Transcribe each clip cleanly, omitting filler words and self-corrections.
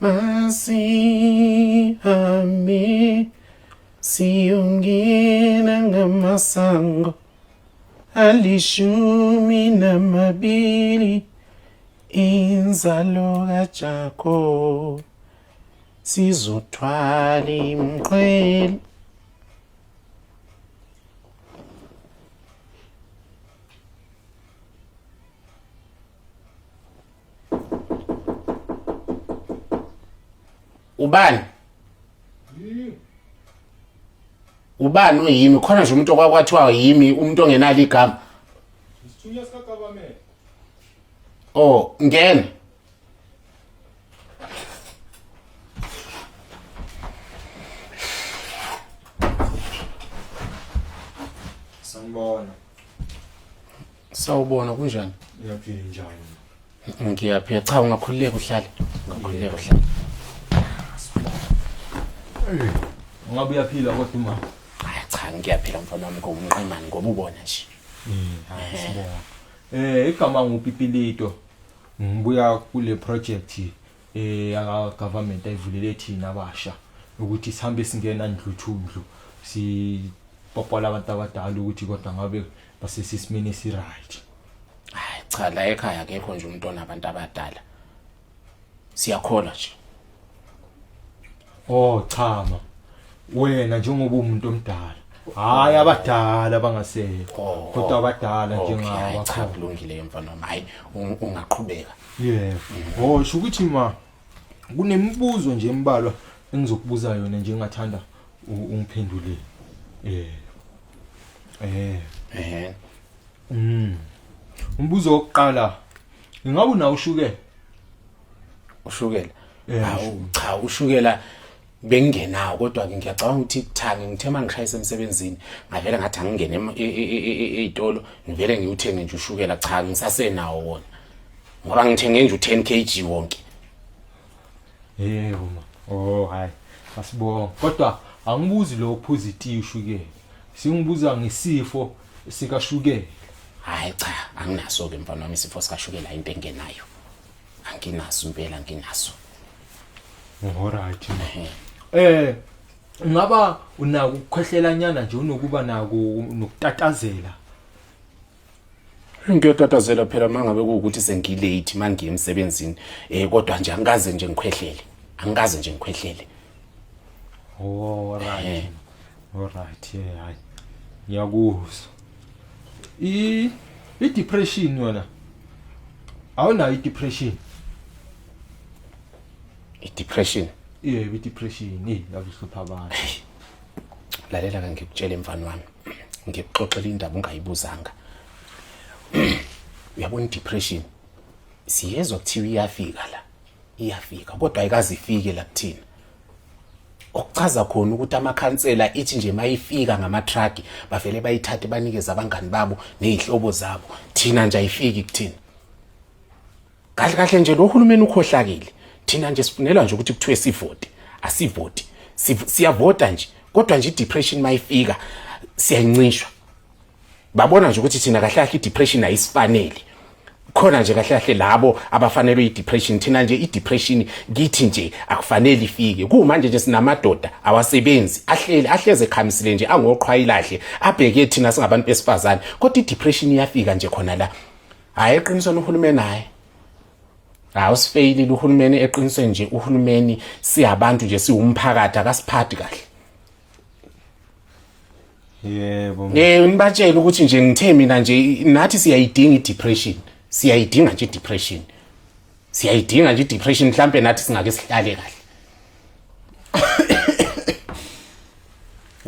Masihambe siyongena ngamasango 12 inzalo kaJakobe sizothwala imqhele. Ubani? Ubani oyimi? Khona nje umuntu okwakwathiwa yimi, umuntu ongenalo igama. Isithunywa sikagovernment. Oh, ngena. Sanibona. Sawubona kunjani? Ngiyaphila njani? Ngiyaphila. Cha ungakhululeka uhlale. Ungakhululeka uhlale. Ungabe uyaphila kodwa uma. Hayi cha ngiyaphila mfana wami ngoba umqemane ngoba ubona nje. Hayi sibonga. Igama nguPipilito. Ngibuya kule project yaka government ayivulele thina abasha ukuthi sihambe singena ndluthundlu sipopola abantu abadala ukuthi kodwa ngabe basesesimeni esi-right. Hayi cha la ekhaya akekho nje umuntu onabantu abadala. Siyakholwa nje. Oh cha ma. Wena njengoba umuntu omdala. Hayi abadala bangasekho. Oh, Kodwa abadala Okay, njengabo hayi cha bakhona. kulungile mfana wami. Hayi ungaqhubeka. Yebo. Oh sho ukuthi ma kunemibuzo nje embalwa engizokubuza yona nje engathanda ungiphendule. Umbuzo wokuqala ingabe unawo ushukela? Ushukela. Hawu cha ushukela bengingenawo kodwa ke ngiyacabanga ukuthi kuthange ngithe mangishayisa emsebenzini ngavele ngathi angingene ey'tolo ngivele ngiwuthenge nje ushukela cha ngisasenawo wona ngoba ngithenge nje u-10 kg wonke. Yebo ma. Oh hayi. Asibonga. Kodwa angibuzi lo phuza itiye ushukela. Singibuza ngesifo sikashukela. Hayi cha anginaso ke mfana wami isifo sikashukela into engenayo. Anginaso impela anginaso. Alright ma. Ungaba unako ukukhwehlela nyana nje unokuba nako nokutatazela. Ngiyotatazela phela mangabe kuwukuthi sengilate mangiye emsebenzini kodwa nje angikaze nje ngikhwehlele. Angikaze nje ngikhwehlele. Oh alright. Alright yeah hayi. Ngiyakuzwa. I i depression yona. Awunayo i depression. I depression. Yebo i depression eh yakuhlupha abantu. Lalela ke ngikutshele mfana wami. Ngikuxoxela indaba ungayibuzanga. Uyabona i depression siyezwa kuthiwa iyafika la. Iyafika kodwa ayikaze ifike la kuthina. Okuchaza khona ukuthi amakhansela ithi nje mayifika ngama-truck bavele bayithathe banikeze abangani babo nezihlobo zabo. Thina nje ayifiki kuthina. Kahle kahle nje lo hulumeni ukhohlakele. Thina nje sifunelwa nje ukuthi kuthiwe sivote. Asivoti. Siyavota nje kodwa nje i-depression mayifika siyayincishwa. Babona nje ukuthi thina kahle kahle i-depression ayisifanele. Khona nje kahle kahle labo abafanelwe i-depression, thina nje i-depression kithi nje akufanele ifike. Kumanje nje sinamadoda awasebenzi, ahleli ahleze ekhamisile nje angoqhwayilahle, abheke thina singabantu besifazane. Kodwa i-depression iyafika nje khona la. Hayi eqinisweni uhulumeni hayi. Hayi usifeyilile uhulumeni eqinisweni nje uhulumeni siyabantu nje siwumphakathi akasiphathi kahle. Yebo. Nibatshele ukuthi nje ngithe mina nje nathi siyayidinga i-depression. Siyayidinga nje i-depression. Siyayidinga nje i-depression mhlambe nathi singake sihlale kahle.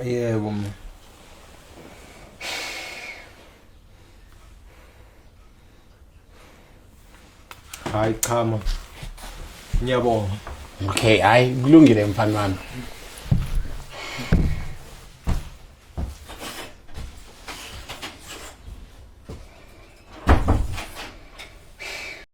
Yebo. Hayi cha ma. Ngiyabonga. Okay, hayi kulungile mfana wami.